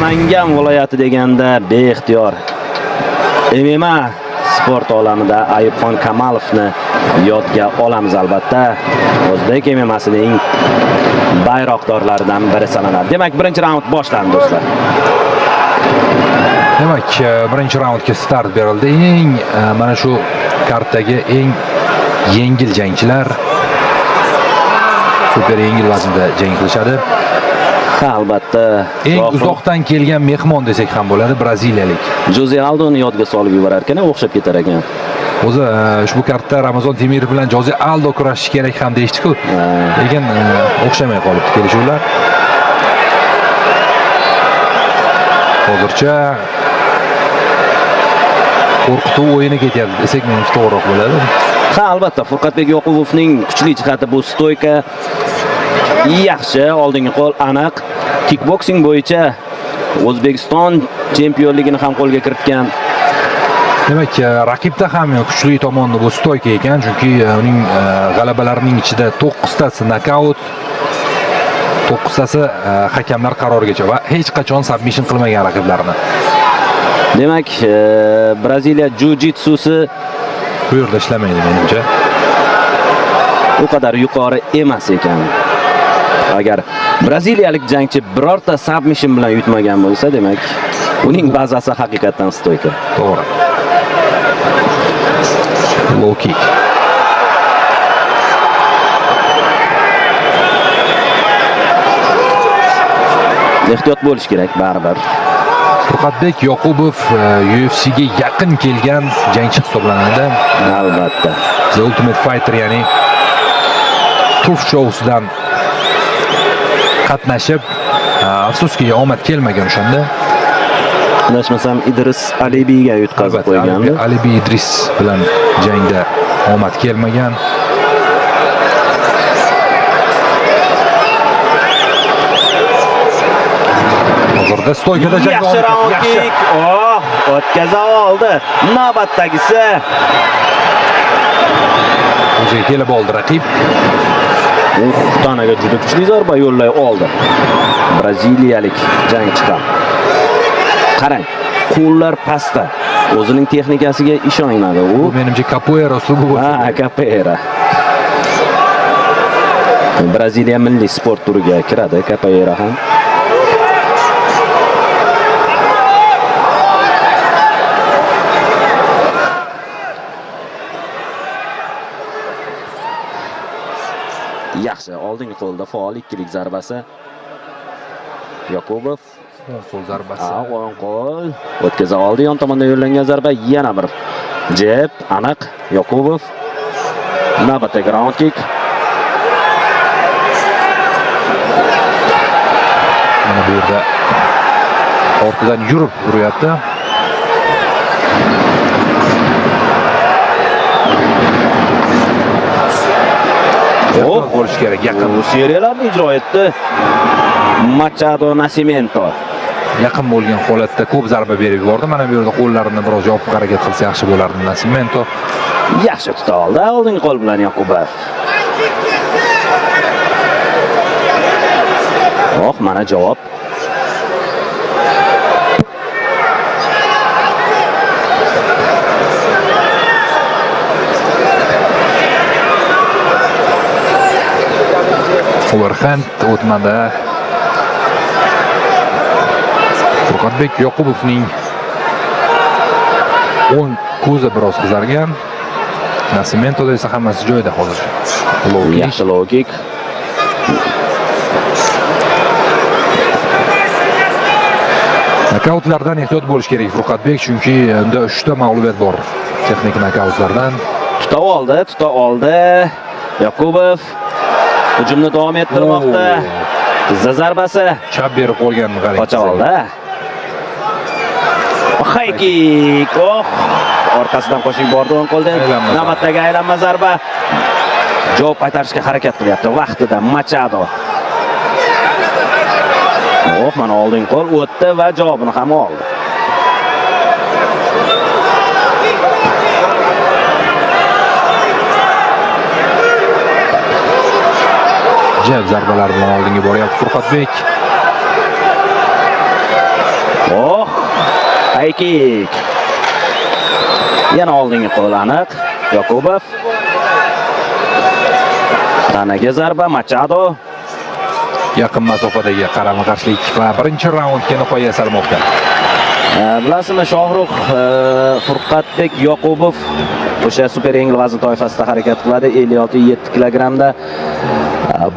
Namangan viloyati deganda beixtiyor MMA sport olamida Ayubxon Kamalovni yodga olamiz albatta. O'zbek MMAsining bayroqdorlaridan biri sanaladi. Demak, birinchi raund boshlandi do'stlar. Demak, birinchi raundga start berildi. Eng mana shu kartdagi eng yengil jangchilar super yengil vaznda jang qilishadi. Ha, albatta. Eng uzoqdan kelgan mehmon desak ham bo'ladi, braziliyalik. Joze Aldoni yodga solib yuborar ekan, o'xshab ketar ekan. O'zi ushbu kartda Ramazon Temirov bilan Joze Aldo kurashishi kerak ham deyishdi-ku. Lekin o'xshamay qolibdi kelishuvlar. Hozircha qo'rqituv o'yini ketyapti desak, menimcha to'g'riroq bo'ladi. Ha, albatta, Furqatbek Yoqubovning kuchli jihati bu stoyka. Yaxshi, oldingi qo'l aniq. Kickboxing bo'yicha O'zbekiston chempionligini ham qo'lga kiritgan. Demak, raqibda ham kuchli tomoni bu stoyka ekan, chunki uning g'alabalarining ichida 9 tasi nokaut, 9 tasi hakamlar qarorigacha va hech qachon submission qilmagan raqiblarini. Demak, Braziliya jiu-jitsusi bu yerda ishlamaydi menimcha. U qadar yuqori emas ekan. Agar braziliyalik jangchi birorta submission bilan yutmagan bo'lsa, demak, uning bazasi haqiqatan stoyka. To'g'ri. Low kick. Ehtiyot bo'lish kerak baribir. Furqatbek Yoqubov UFC ga yaqin kelgan jangchi hisoblanadi. Albatta. The Ultimate Fighter, ya'ni TUF shousidan qatnashib, afsuski omad kelmagan o'shanda. Adashmasam Idris Alibiyga yutqazib qo'ygandi. Alibi Idris bilan jangda omad kelmagan. Hozirda stoykada jang Yaxshi davom round etyapti. kick. Oh, o'tkaza oldi. Navbatdagisi. O'ziga kelib oldi raqib. Tanaga juda kuchli zarba yo'llay oldi. Braziliyalik jangchi ham. Qarang, qo'llar pastda. O'zining texnikasiga ishonadi u. Bu menimcha capoeira uslubi bo'lsa. Ha, capoeira. Braziliya milliy sport turiga kiradi capoeira ham. Yaxshi, oldingi qo'lda faol ikkilik zarbasi. Yoqubov O'ng qo'l zarbasi. Ha, o'ng qo'l o'tkaza oldi, yon tomondan yo'llangan zarba, yana bir jeb, aniq Yoqubov. Navbatdagi round kick. Mana bu yerda ortidan yurib uryapti. Oh, bo'lish kerak, yaqin. Bu seriyalarni ijro etdi. Machado Nascimento. Yaqin bo'lgan holatda ko'p zarba berib yubordi. Mana bu yerda qo'llarini biroz yopiq harakat qilsa yaxshi bo'lardi Nascimento. Yaxshi tuta oldi oldingi qo'l bilan Yoqubov. Oh, mana javob. Overhand o'tmadi. Furqatbek Yoqubovning o'ng ko'zi biroz qizargan. Nascimentoda esa hammasi joyida hozir. Low kick. Yaxshi low kick. Nokautlardan ehtiyot bo'lish kerak Furqatbek, chunki unda 3 ta mag'lubiyat bor. Texnik nokautlardan. Tuta oldi, tuta oldi. Yoqubov hujumni davom ettirmoqda. Tizza zarbasi. Chap berib qo'ygan qarang. Qocha oldi. High kick. Oh, orqasidan qo'shib bordi o'ng qo'ldan. Navbatdagi aylanma zarba. Javob qaytarishga harakat qilyapti vaqtida Machado. Oh, mana oldingi qo'l o'tdi va javobini ham oldi. Jab zarbalar bilan oldinga boryapti Furqatbek. Oh, high kick. Yana oldingi qo'l aniq. Yoqubov. Tanaga zarba Machado. Yaqin masofadagi qarama-qarshilik va birinchi raundga nihoya yasalmoqda. Bilasizmi, Shohrux, Furqatbek Yoqubov o'sha super yengil vazn toifasida harakat qiladi, 56,7 kilogrammda.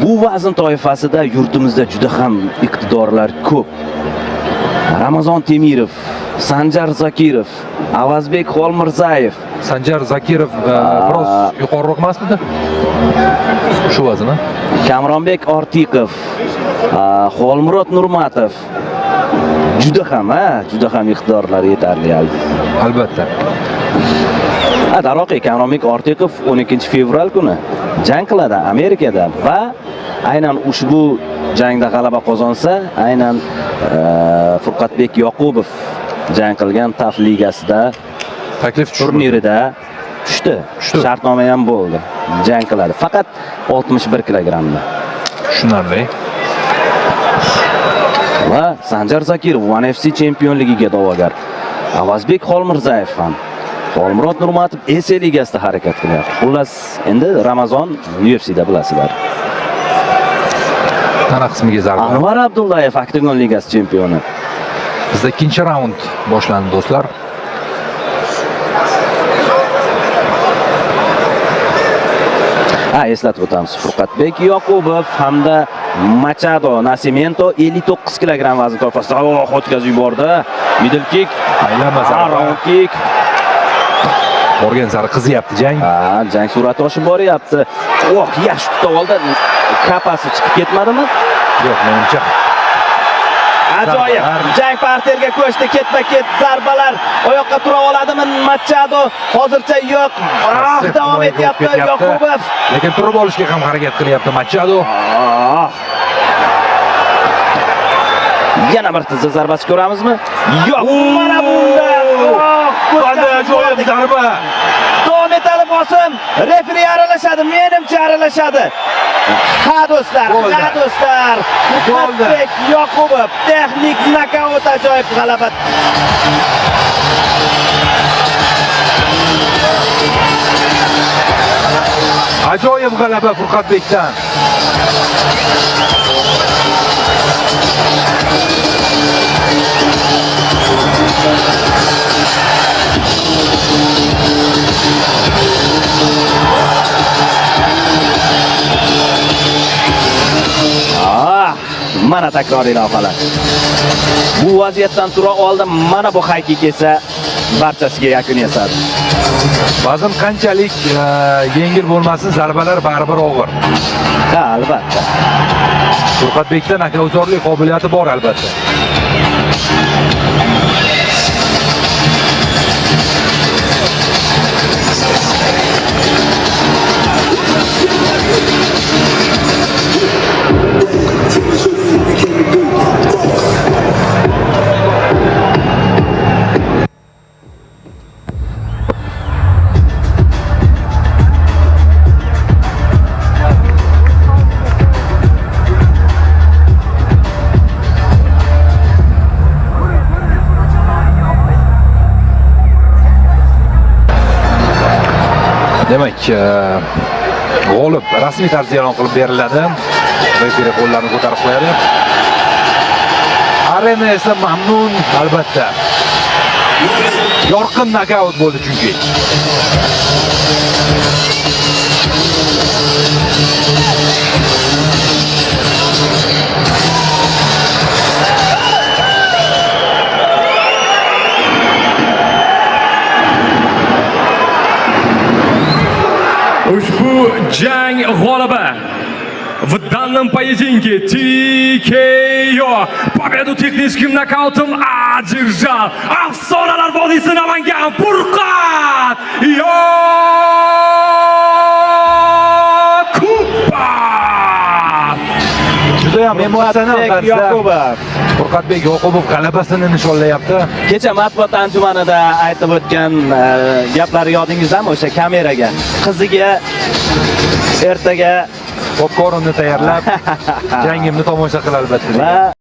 Bu vazn toifasida yurtimizda juda ham iqtidorlar ko'p. Ramazon Temirov, Sanjar Zokirov, Avazbek Xolmirzayev. Sanjar Zakirov biroz yuqoriroq emasmidi? Shu vazn, Kamronbek Ortiqov, Xolmurod Nurmatov. Juda ham, ha, juda ham iqtidorlar yetarli albatta. Ha, darvoqe Kamronbek Ortiqov 12 fevral kuni jang qiladi Amerikada va aynan ushbu jangda g'alaba qozonsa, aynan Furqatbek Yoqubov jang qilgan TAF ligasida Taklif tushdi. Turnirida tushdi. Tushdi. Shartnoma ham bo'ldi. Jang qiladi. Faqat 61 kilogrammda. Tushunarli. Va Sanjar Zakirov One FC chempionligiga da'vogar. Avazbek Xolmirzayev ham. Xolmurod Nurmatov SA ligasida harakat qilyapti. Xullas, endi Ramazon UFCda, bilasizlar. Tana qismiga zarba. Anvar Abdullayev Oktagon ligasi chempioni. Bizda ikkinchi raund boshlandi, do'stlar. Ha, eslatib o'tamiz. Furqatbek Yoqubov hamda Machado Nascimento 59 kilogramm vazn toifasida. Oh, o'tkazib yubordi. Middle kick, Aylanma zarba. Round kick. Borgan sari qizyapti jang. Ha, jang sur'ati oshib boryapti. Oh, yaxshi tutib oldi. Kapasi chiqib ketmadimi? Yo'q, menimcha. Ajoyib. Zarbalar. Jang parterga ko'chdi, ketma-ket zarbalar. Oyoqqa tura oladimi Machado? Hozircha yo'q. Ah, davom himoyaga etyapti o'tib ketyapti. Yoqubov. Lekin turib olishga ham harakat qilyapti Machado. Ah. Yana bir tizza zarbasi ko'ramizmi? Yo'q. Mana bunda. Oh, Qanday ajoyib zarba! Davom etadi bosim. Referi aralashadi, menimcha aralashadi. Ha, do'stlar, Bo'ldi. ha, do'stlar. Bo'ldi. Furqatbek Yoqubov texnik nokaut, ajoyib g'alaba. Ajoyib g'alaba Furqatbekdan. Ah, mana takroriy lavhalar. Bu vaziyatdan tura oldi. Mana bu high kick esa barchasiga yakun yasadi. Vazn qanchalik yengil bo'lmasin, zarbalar baribir og'ir. Ha, albatta. Furqatbekda nokautorlik qobiliyati bor, albatta. Demak, g'olib rasmiy tarzda e'lon qilib beriladi. Referi qo'llarini ko'tarib qo'yadi. Arena esa mamnun, albatta. Yorqin nokaut bo'ldi chunki. Ushbu jang g'olibi, в данном поединке TKO победу техническим нокаутом одержал Afsonalar vodiysi, Namangan, Furqat Yoqubov! Juda ham emotsional Furqatbek tarzda Yoqubov. Furqatbek Yoqubov g'alabasini nishonlayapti. Kecha matbuot anjumanida aytib o'tgan gaplari yodingizdami o'sha kameraga? Qiziga ertaga Popkornni tayyorlab, jangimni tomosha qil, albatta. Va